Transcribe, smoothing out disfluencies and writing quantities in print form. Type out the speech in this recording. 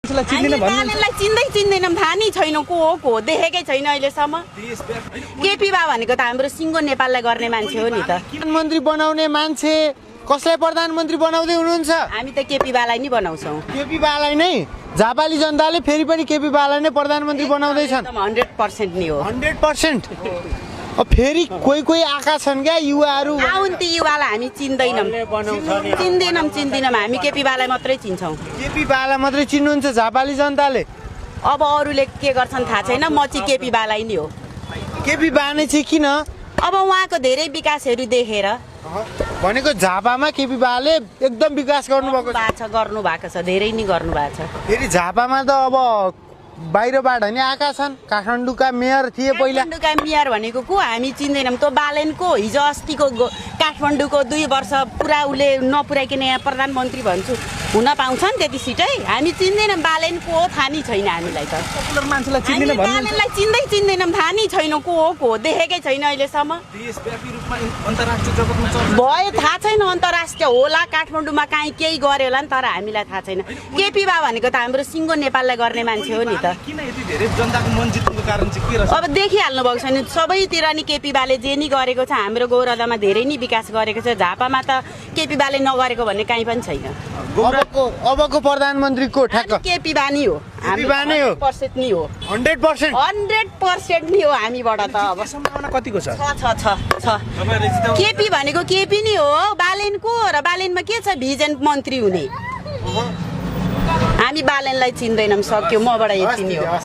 बालनलाई चिन्दैनौँ थाहा नै छैन को हो देखेकै छैन अहिलेसम्म केपी बा भनेको त हाम्रो सिङ्गो नेपाललाई गर्ने मान्छे हो नि त प्रधानमन्त्री बनाउने मान्छे कसलाई प्रधानमन्त्री बनाउँदै हुनुहुन्छ हामी त केपी बालाई नै बनाउँछौँ केपी बालाई नै झापाली जनताले फेरि पनि केपी बालाई नै प्रधानमन्त्री बनाउँदैछन् 100% नि हो 100%। अब फेरि कोही आएका छन् क्या युवाहरू आउन् ती युवालाई हामी चिन्दैनौँ हामी केपी बालाई मात्रै चिन्छौँ केपी बालाई मात्रै चिन्नुहुन्छ झापाली जनताले अब अरूले के गर्छन् थाहा छैन म चाहिँ केपी बालाई नै हो केपी बा नै चाहिँ किन अब उहाँको धेरै विकासहरू देखेर भनेको झापामा केपी बाले एकदम विकास गर्नुभएको छ धेरै नै गर्नुभएको छ फेरि झापामा त अब बाहिरबाट नि आएका छन् काठमाडौँका मेयर थिए पहिला काठमाडौँका मेयर भनेको को हामी चिन्दैनौँ त्यो बालेनको हिजो अस्तिको काठमाडौँको 2 वर्ष पुरा उसले नपुर्याइकन यहाँ प्रधानमन्त्री भन्छु हुन पाउँछन् त्यति सिटै हामी चिन्दैनौँ बालेन को हो थाहा नै छैन हामीलाई त बालेनलाई चिन्दैनौँ थाहा नै छैन को देखेकै छैन अहिलेसम्म भयो थाहा छैन अन्तर्राष्ट्रिय होला काठमाडौँमा काहीँ केही गर्यो होला नि तर हामीलाई थाहा छैन केपी बा भनेको त हाम्रो सिङ्गो नेपाललाई गर्ने मान्छे हो नि त अब देखिहाल्नु भएको छैन सबैतिर नि केपी बाले जे नि गरेको छ हाम्रो गौरवमा धेरै नै विकास गरेको छ झापामा त केपी बाले नगरेको भन्ने काहीँ पनि छैन अबको प्रधानमन्त्री को ठ्याक्क केपी बा नि हो 100% नि हो 100% नि हो हामीबाट त अब सम्भावना कतिको छ केपी भनेको केपी नि हो बालेन को र बालेनमा के छ भिजन मन्त्री हुने हामी बालेनलाई चिन्दैनौँ सक्यो मबाट यति नै हो